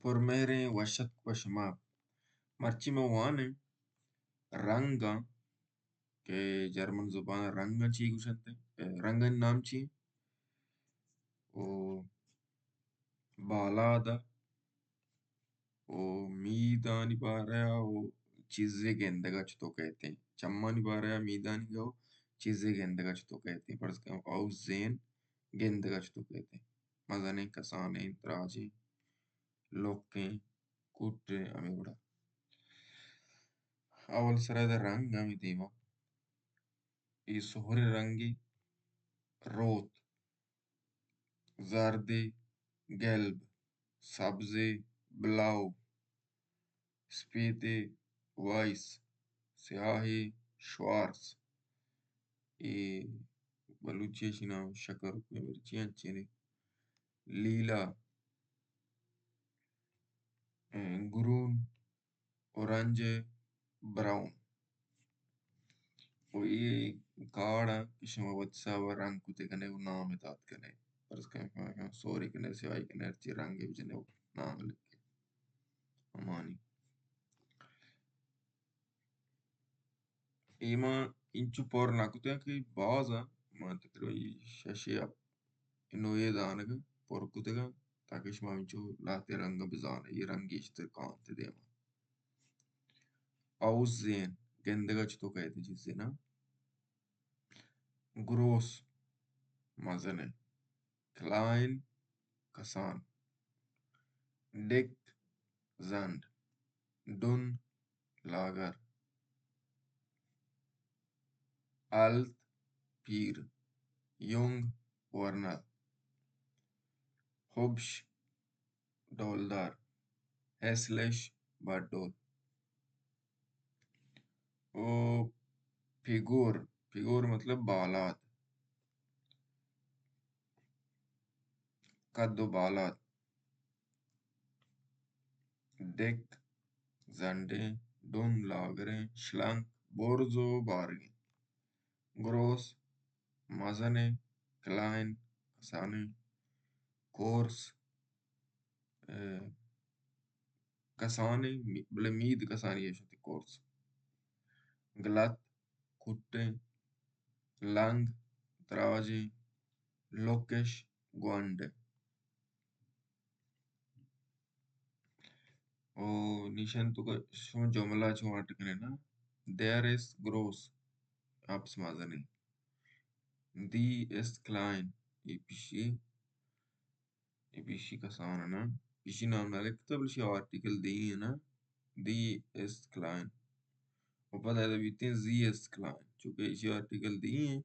پرمہریں وش اتک پہ شما۔ مرچی ما وانیں رنگاں کہ جرمن زبان ءَ رنگاں چی گوشنت، اے، رنگانی نام چی؟ او بالاد ءَ، او میدانی بارہ ءَ، او چیزے گندگ ءَ چتو کئیت ایں۔ چمانی بارہ ءَ میدانی گو چیزے گندگ ءَ چتو کئیت ایں۔ فرض کن او زین گندگ ءَ چتو کئیت ایں۔ مزنیں، کسانیں، دراجیں، لوکیں، کوٹیں، ہمے وڑا۔ اول سرا ادا رنگ ہمے دیما۔ اے سہریں رنگے، روت، زردے، گلب، سبزے، بلاؤ، سپیتے، وائس، سیاہے، شوارز۔ اے بلوچی اشی نام شکر، مرچی انچینے۔ لیلا، اے، گرون، اورنج، براؤن۔ و اے کارڈ آں کہ شما وت حساب ءَ رنگ کتے کنے و نام ءَ دات کنے۔ فرض کن شما سوری کنے، سیاہی کنے، ہرچی رنگے بجنے و نام لکھے۔ ہمانی۔ اے ما انچو پر نہ کتگ کہ باز آں، ما تقریباً شش یا ہپت نوعے دانگ پر کتگ آں، تاکہ شما انچو لہتے رنگ بزانے، اے رنگ گیشتر کانت دیما۔ آؤسزین، گندگ ءَ چتو کئیت چیزے نا۔ گروس، مزن ءَ۔ کلائن، کسان۔ ڈک، زنڈ۔ Done, logger. الت، پیر۔ یونگ، ورنا۔ ہبش، ڈولدار۔ ہیسلش، بڈول۔ او پیگور، پیگور مطلب بالاد، قد و بالاد۔ ڈک، زنڈیں، ڈن، لاگریں، شلنک، برز و بارگیں۔ گروس، مزنیں، کلائن، کسانیں، کورس، اے، کسانیں، می-، بلے مید کسانی اش انت، کورس۔ گلت، کٹیں، لنگ، دراجیں، لوکش، گونڈ۔ او نشان تو کا شما جملہ چو اڈ کنے نا۔ There is gross، اپس مزنیں۔ Die ist klein، اے پیشی۔ اے پیشی کسان نا، پیشی نام نہ لکھتا، بلے ایشی آرٹیکل دی ہے نا، die ist klein۔ و پدا ادا بیتیں، sie ist klein، چونکہ ایشی آرٹیکل دی ہیں،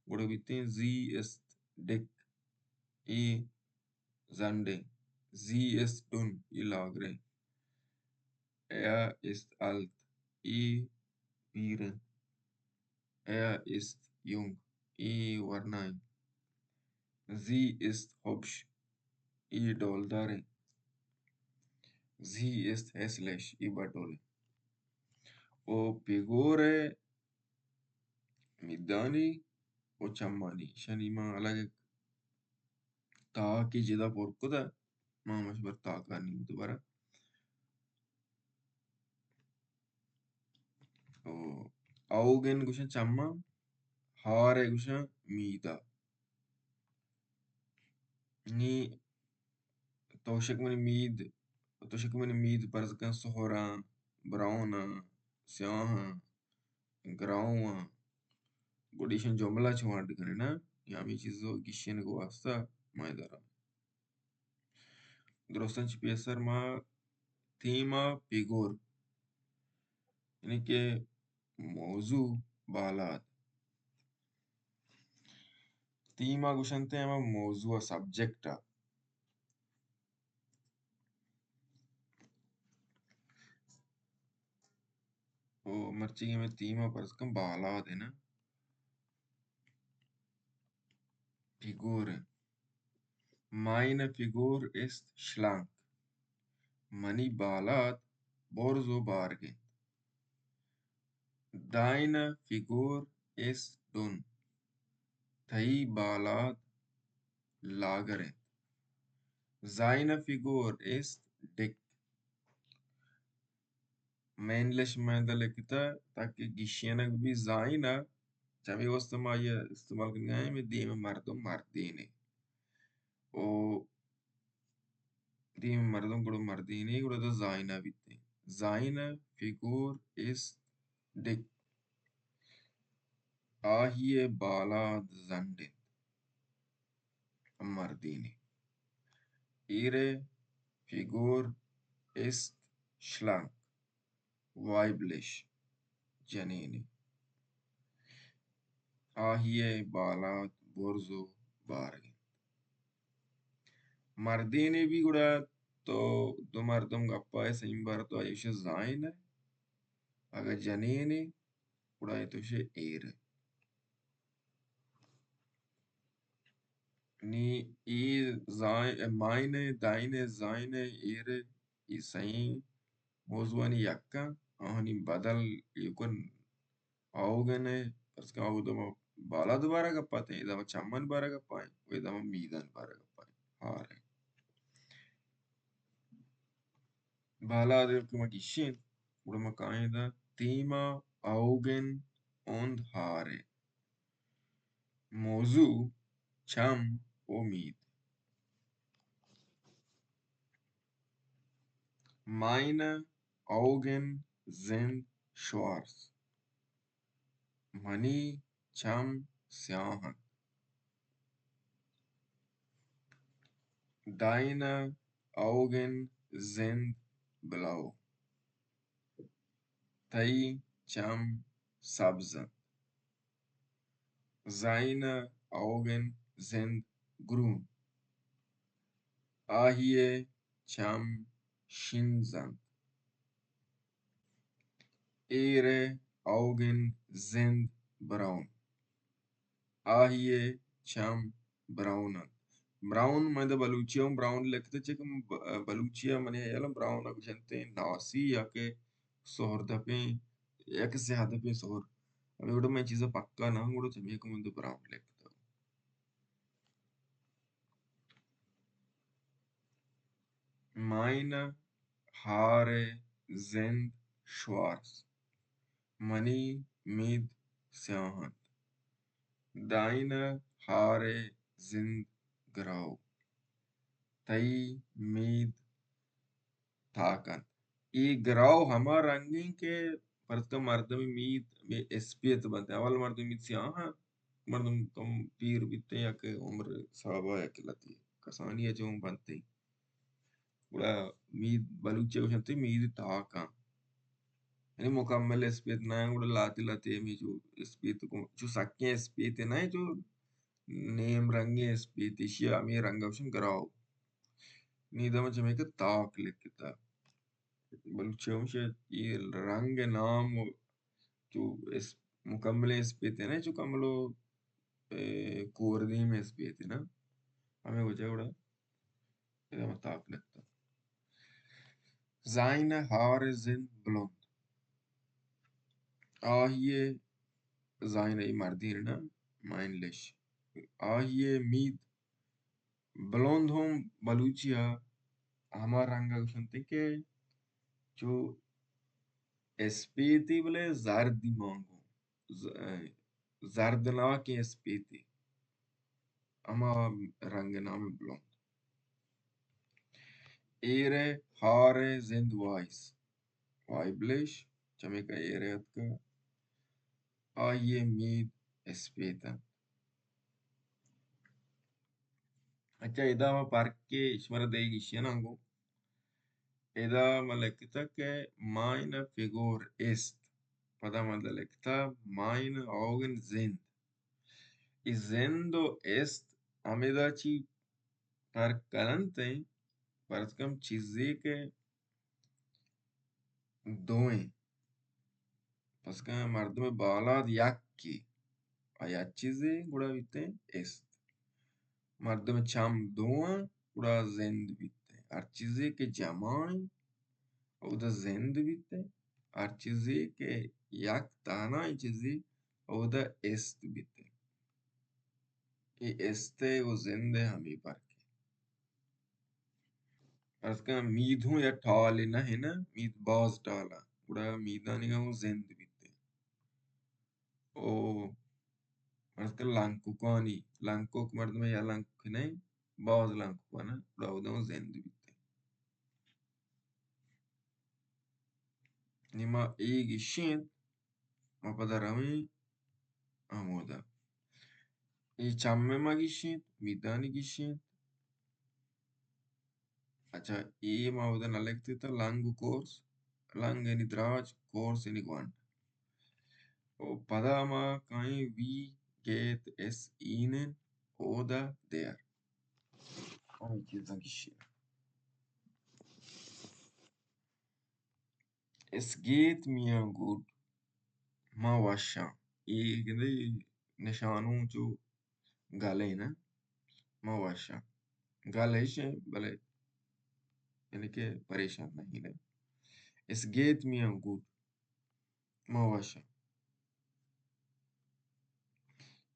گڑا بیتیں، sie ist dick، اے زنڈیں، sie ist dünn، اے لاگریں۔ Er ist alt، اے پیر انت۔ Er ist jung، اے ورنائیں۔ Sie ist hübsch، اے ڈولداریں۔ Sie ist hässlich، اے بڈولیں۔ او پیگور ءِ میدانی و چمانی، ایشانی ما الگ تاکے جدا پر کتہ، ما ہمش بر تاکانی دوبارہ۔ او آؤگن گوشن چماں، ہار ءَ گوشن میدا۔ نی توشک منی مید، توشک منی مید پرز کن سہراں، براؤناں، سیاہاں، گراؤاں، گڑا ایشاں جملہ چوں اڈ کنیں نا، یا ہمے چیز ءِ گیشینگ ءِ واستہ ما ادا درستاں چہ پیسر ما تیما پیگور، یعنی کہ موضوع بالاد۔ تیما گوشنتے ہما موضوع ءَ، سبجیکٹ ءَ۔ او مرچی ہمے تیما پرز کن بالاد ہے نا۔ پیگور۔ Meine Figur ist schlank۔ منی بالاد برز و بارگ انت۔ Deine Figur ist dünn۔ تئی بالاد لاگر انت۔ Seine Figur ist ڈک۔ مینلش میندا لکھتا تاکہ گیشینگ بی زائن ءَ، چمی واسطہ ما یہ استعمال کرنے آئے، میں دیم مردم مردینے۔ او دیم مردم گڑا مردینے، گڑا دا زائن ءَ بیتے۔ زائن ءِ فگور است ڈک۔ آہی ءِ بالاد زنڈ انت۔ مردینے۔ ایر ءِ فگور است شلانک۔ وائبلش، جنینے۔ آہی ءِ بالاد برز و بارگ انت۔ مردینے بی گڑا تو دو مردم گپا ءِ سیم بار تو آئی ءَ زائن ءَ، اگہ جنینے گڑا تو شے ایر ءَ۔ نی ای زائن، مائن ءَ، دائن ءَ، زائن ءَ، ایر ءَ، ای سئیں موضوعانی یکاں، آہانی بدل ایوکن آوگن ءَ، پرچکہ آوگ دما بالا دوبارہ گپاتیں، دما چمن بارہ گپائیں، و دما میدان بارہ گپائیں۔ ہار ءَ۔ بالا دے کہ ما گیشیں، گڑا ما کائیں دا تیما آوگن اوند ہار ءَ۔ موضوع چم و مید۔ مائن آوگن زند شوارز۔ منی چم سیاہ انت۔ دائن آوگن زند بلاو۔ تئی چم سبز انت۔ زائن آوگن زند گرون۔ آہی ءِ چم شنز انت۔ ایر ءِ آوگن زند براؤن۔ آہی ءِ چم براؤن انت۔ براؤن، من دا بلوچی ءَ ہم براؤن لکھتے، چہ کہ ب-، بلوچی ءَ منی ہیال ءَ براؤن ءَ گوشنتے ناسی یا کہ سہر دپیں یا کہ سیاہ دپیں سہر۔ ہمے وڑا من چیزا پکا نہ ہوں، گڑا چمیکہ من دا براؤن لکھتا۔ مائن ہار ءِ زند شوارز۔ منی مید سیاہ انت۔ دائن ہار ءِ زند گراو۔ تئی مید تاک انت۔ اے گراو ہما رنگ انت کہ پرچکہ مردم مید ہمے اسپیت بنت۔ اول مردم مید سیاہ انت، مردم کم پیر بیتے یا کہ عمر صحابہ یا کہ لتی کسانی ءَ چون بنتے۔ گڑا مید بلوچی ءَ گوشنتے مید تاک انت۔ یعنی مکمل اسپیت نہ انت، گڑا لاتے لاتے ہمے چو اسپیت کو، چو سکیں اسپیت نہ انت، چو نیم رنگیں اسپیت، ایشی ءَ ہمے رنگ ءَ گوشن گراو۔ نی دم چمیکہ تاک لکھتا۔ بلوچی ءَ ہمشی اے رنگ نام و چو اس-، مکملیں اسپیت نہ انت، چو کملو، اے، کوردیم اسپیت نہ انت۔ ہمے وجہ گڑا ادا ما تاک لکھتا۔ زائن ہار زند بلند۔ آہی ءِ، زائن ءِ مردین نہ، مائنلش۔ آہی ءِ مید بلند ہم بلوچی ءَ ہما رنگ ءَ گوشنت کہ چو اسپیتی بلے زردی مانگو۔ ز-، زردناکیں اسپیتے، ہما رنگ نام بلند۔ ایر ءِ ہار ءِ زند وائس، وائبلش، چمیکہ ایر ءَ اتکہ، آئی ءِ مید اسپیت انت۔ اچھا، ادا ما پرک کہ شمارا دئیگ ایشی ءَ نہ گوں۔ ادا ما لکھتا کہ مائن فگور است۔ پدا ما دا لکھتا مائن آوگن زند۔ اے زند و است ہمیدا چی پرک کننت ایں، پرچکم چیزے کہ دوئیں۔ پس کن مردم بالاد یکے، آ یک چیزے گڑا بیتیں است۔ مردم چم دوئیں گڑا زند بیتیں۔ ہر چیزے کہ جماعیں، اودا زند بیتیں۔ ہر چیزے کہ یک تہنائیں چیزے، اودا است بیتیں۔ اے است ءِ و زند ءِ ہمے پرک ءِ۔ عرض کناں مید ہوں یا ٹال نہ ایں نا، مید باز ٹال ایں۔ گڑا میدانی گا ہوں زند بیت۔ او عرض کناں لنککانی، لنکک مردم یا لنکک نہ ایں، باز لنککان ایں، گڑا اودا ہوں زند بیت۔ نی ما اے گشینت، ما پدا رویں ہمودا۔ اے چم ءَ ما گشینت، میدانی گشینت۔ اچھا، اے ما اودا نہ لکھتے تھا، لنگ و کورس، لنگ یعنی دراج، کورس یعنی گونڈ۔ او پدا ما کائیں وی گیت اس اینن اودا دیر۔ ہمے چیزاں گشی۔ اس گیت میاں گوٹ، ما وشاں۔ اے گندے نشانو چو گل ایں نا، ما وشاں۔ گل ایش ایں، بلے یعنی کہ پریشان نہ ایں۔ اس گیت میاں گوٹ، ما وشاں۔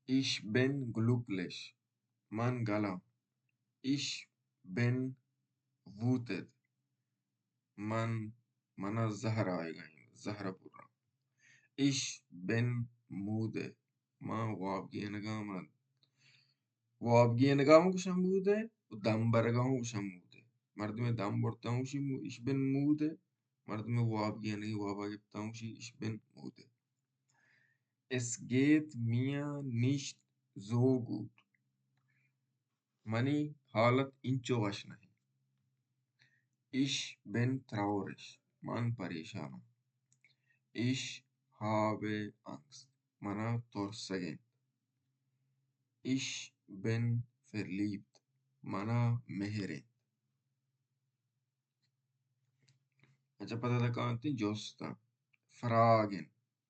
Ich bin glücklich، من گلاں۔ Ich bin wütend، من، منا زہر آیگا ایں، زہر پوراں۔ Ich bin müde، من واب گینگا، من واب گینگا ہوں گوشاں müde، و دم برگا ہوں گوشاں müde۔ مردمے دم برتا ہوں گوشی مو-، ich bin müde، مردمے واب گینگی وابا گپتا ہوں گوشی ich bin müde۔ Es geht mir nicht so gut، منی حالت انچو وش نہ ایں۔ Ich bin traurig، من پریشان آں۔ Ich habe Angst، منا ترسگ انت۔ Ich bin verliebt، منا مہر انت۔ اچھا، پدا تکا انت جست، Fragen،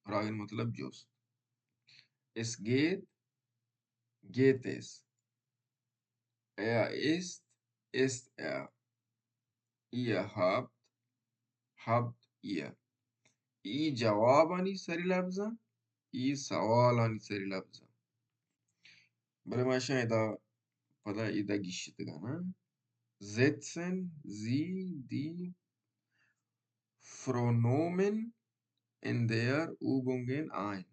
Fragen مطلب جست۔ Es geht، geht es۔ Er ist، ist er۔ Ihr habt، habt ihr۔ ای جوابانی سری لبزاں، ای سوالانی سری لبزاں۔ بلے ما اشاں ادا پدا ادا گیشتگاں نا۔ Setzen Sie die Pronomen in der Übungen ein۔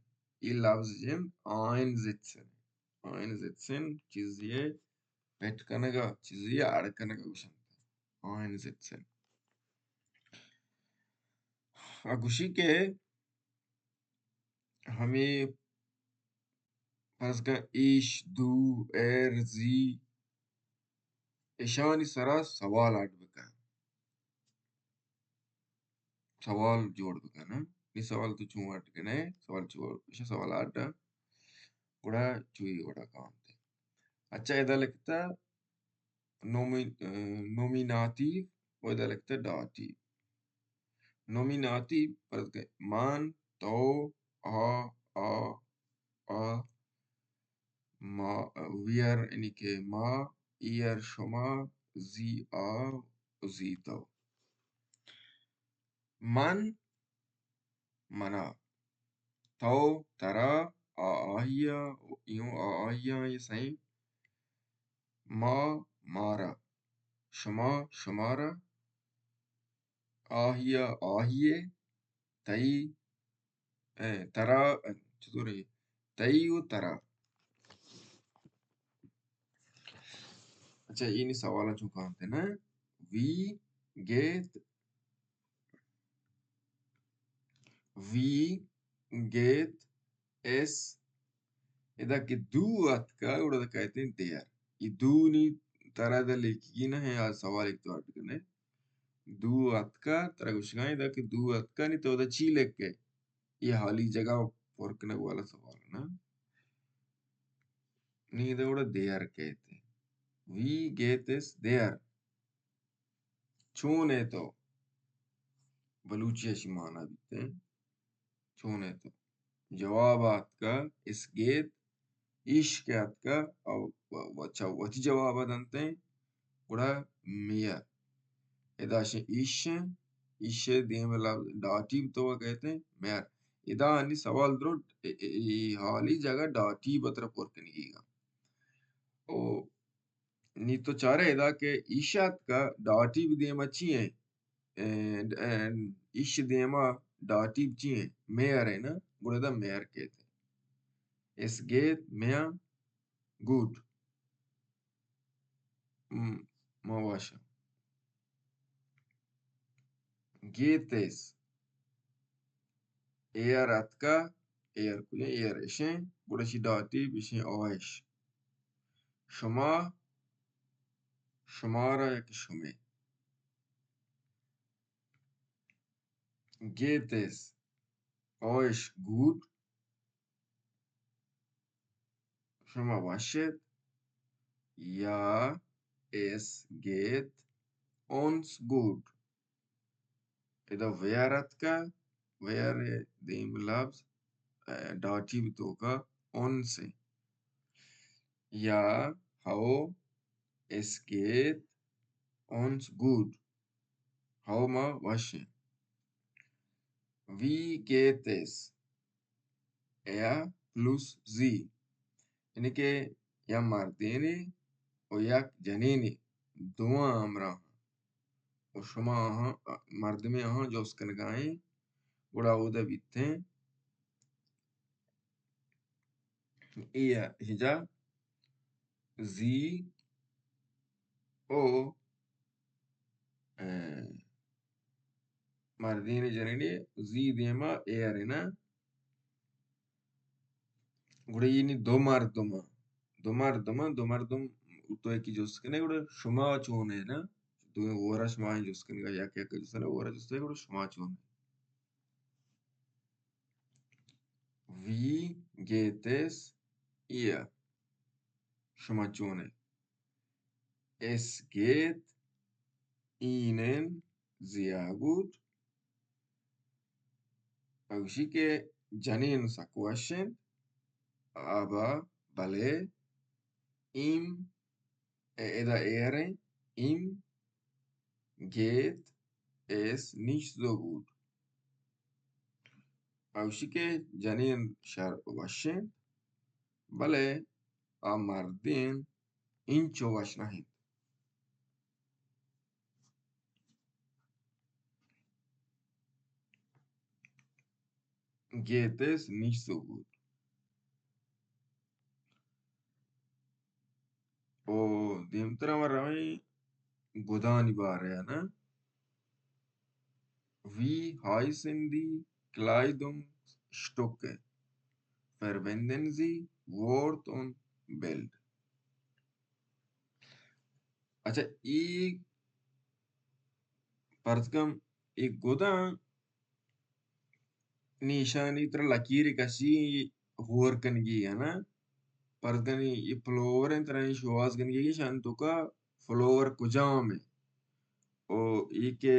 ای لبز جند einsetzen۔ Einsetzen چیزی ءَ پٹ کنگ ءَ، چیزی ءَ اڑ کنگ ءَ گوشنت۔ Einsetzen۔ ءَ گوشی کہ ہمے فرض کن ایش، دو، ایر، زی، اشانی سرا سوال اڈ بکن۔ سوال جوڑ بکن، ہاں؟ اے سوال تو چون اڈ کنے؟ سوال چو، ایشاں سوال اڈ، گڑا چوئی وڑا کانتے۔ اچھا، ادا لکھتا نومی-، اه، نومیناتیو و ادا لکھتا داتیو۔ نومیناتیو، فرض کہ من، تو، آ، آ، آ، ما، wir، یعنی کہ ما، ihr، شما، sie، آ، و sie، تو۔ من، منا۔ تو، ترا، آ، آہیا، ایوں آ، آہیا، یہ سائیں۔ ما، مارا۔ شما، شمارا۔ آہیا، آہیے۔ تئی، اے، ترا، چطور ہے؟ تئی و ترا۔ اچھا، اینی سوال چون کانتے نا؟ Wie geht، wie geht es، ادا کہ دو اتکا، گڑا ادا کہتے ہیں دیر۔ یہ دو نی ترا دا لیکھگی نہ ہے، آ سوال ایک تو اڈ کنے۔ دو اتکا، ترا گوشگا ادا کہ دو اتکا، نی تو دا چی لکھے؟ یہ حالی جگہ پر کنگ والا سوال ہے نا۔ نی دا گڑا دیر کہتے ہیں۔ Wie geht es dir؟ چون ہے تو؟ بلوچی اشی معنی بیتے ہیں۔ چون ہے تو؟ جواب آتکا، es geht، ایش کہ آتکا، او و-، و-، چا وتی جواب دنتے ہیں، گڑا mir۔ ادا شے ایش ہیں، ایش دیم لفظ داتیو تو کہتے ہیں، mir۔ ادا انی سوال درو، اے، اے، اے حالی جگہ داتیو ترا پر کنگی گا۔ او نی تو چارے ادا کہ ایشی اتکا، داٹی بھی دیما چی ہیں؟ اے، اے، ایشی دیما داٹی بھی چی ہیں؟ میر ہے نا، گڑا دا میر کہتے ہیں۔ اس گیت میاں گوٹ۔ م-، ما واشا۔ گیتس۔ ایر اتکا، ایر کجا، ایر اشیں، گڑا شی داٹی بشیں آئش۔ شما، شمارا یک شمے۔ گیتس۔ آئش گوٹ۔ شما وش ات۔ یا، اس گیت اونس گوٹ۔ ادا ویئر اتکا، ویئر دیم لفظ، اے، داٹی بھی توکا اونس۔ یا، ہو، اس گیت اونس گوٹ۔ ہو ما وش ہیں۔ وی گیتس۔ اے پلس زی، یعنی کہ یا مردینے و یک جنینے، دواں ہمراہ و شما آہاں، مردمے آہاں جوست کنگائیں، گڑا اودا بیتیں۔ اے ہجا زی او، اے، مردین جنینی زی دیما ایر نا۔ گڑا اینی دو مردم، دو مردم، دو مردم تو یکی جست کنے، گڑا شما چون ہے نا؟ دو غورا شما جست کنے، یک یک جست کنے، غورا جست کنے، گڑا شما چون ہے؟ وی گیتس ایر۔ شما چون ہے؟ اس گیت اینن زیا گوٹ۔ اوشی کہ جنین سک وش انت، آبا بلے ایم، اے ادا ایریں، ایم گیت اس نیش زو گوٹ۔ اوشی کہ جنین شر وش انت، بلے آ مردین اینچو وش نہ انت۔ گیتس نیش زو گوٹ۔ او دیمترا ما رویں گدانی بارے ءَ نا۔ Wie heissen die Kleidungsstücke? Verwenden Sie Wort und Bild. اچھا، ای پرتکم ای گداں نی ایشانی ترا لکیر کشی ہور کنگی ہے نا۔ پرتکم ای پلوور ہیں ترا شواز کنگی، ایشان توکا فلوور کجام ہے؟ او ای کہ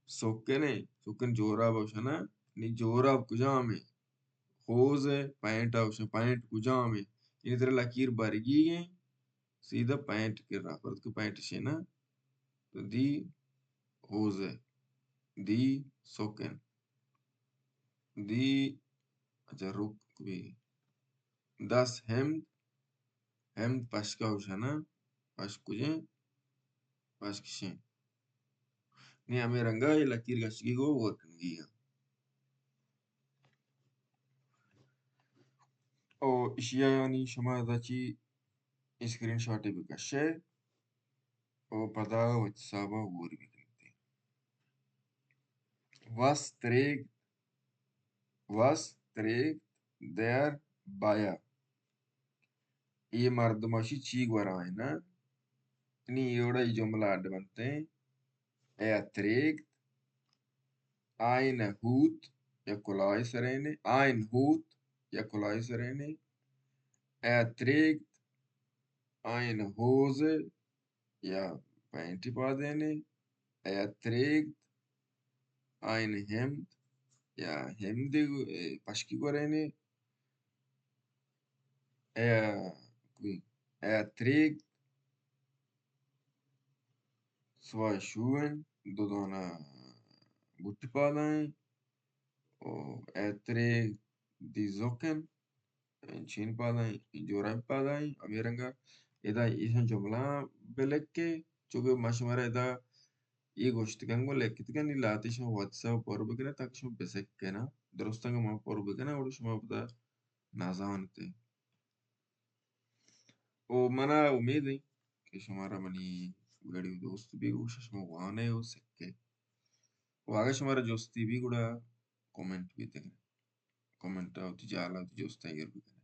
سکن ہے، سکن جوراب ہوشنا، نی جوراب کجام ہے؟ ہوز ہے، پینٹ ہوشن، پینٹ کجام ہے؟ یعنی ترا لکیر برگی ہیں، سیدھا پینٹ کرا، پرتکم پینٹ شے نا، تو دی ہوز ہے، دی سکن، دی، اچھا، رک بھی، دس ہمد، ہمد پشکا ہوشنا، پشک کجیں، پشکشیں۔ نی ہمے رنگا اے لکیر گشگی گو ورکنگی ہیں۔ او اشیا یعنی شما ادا چی اسکرین شاٹے بکشے او پدا وتی حسابا ہور بکنتے۔ Was trägt، was trägt der Bauer؟ اے مردم اشی چی گورا ہے نا؟ نی ایوڑا ای جملہ اڈ بنتے ہیں۔ Er trägt eine Hut، یا کلاہ سرینے، ein Hut، یا کلاہ سرینے۔ Er trägt eine Hose، یا پینٹی پادینے۔ Er trägt ein Hemd، یا ہمدے، اے، پشکی گورینے۔ Er، er trägt zwei Schuhe، دو دانا بوٹ پادائیں۔ او er trägt die Socken، چین پادائیں، جوراب پادائیں، ہمے رنگا۔ ادا ایشاں جملہ بلکے، چونکہ ما شمارا ادا اے گوشتگاں گوں لکھتگاں، نی لہتے شما واتساپ پر بکناں تاکہ شما بسکنا۔ درستاں کہ ما پر بکناں، اور شما پدا نزانتے۔ او منا امید ایں کہ شمارا منی ویڈیو دوست بی، گوشا شما وانے او سکے۔ او اگہ شمارا جستی بی گڑا کمنٹ بی تکن۔ کمنٹ ءَ وتی جالا وتی جست ایر بکن۔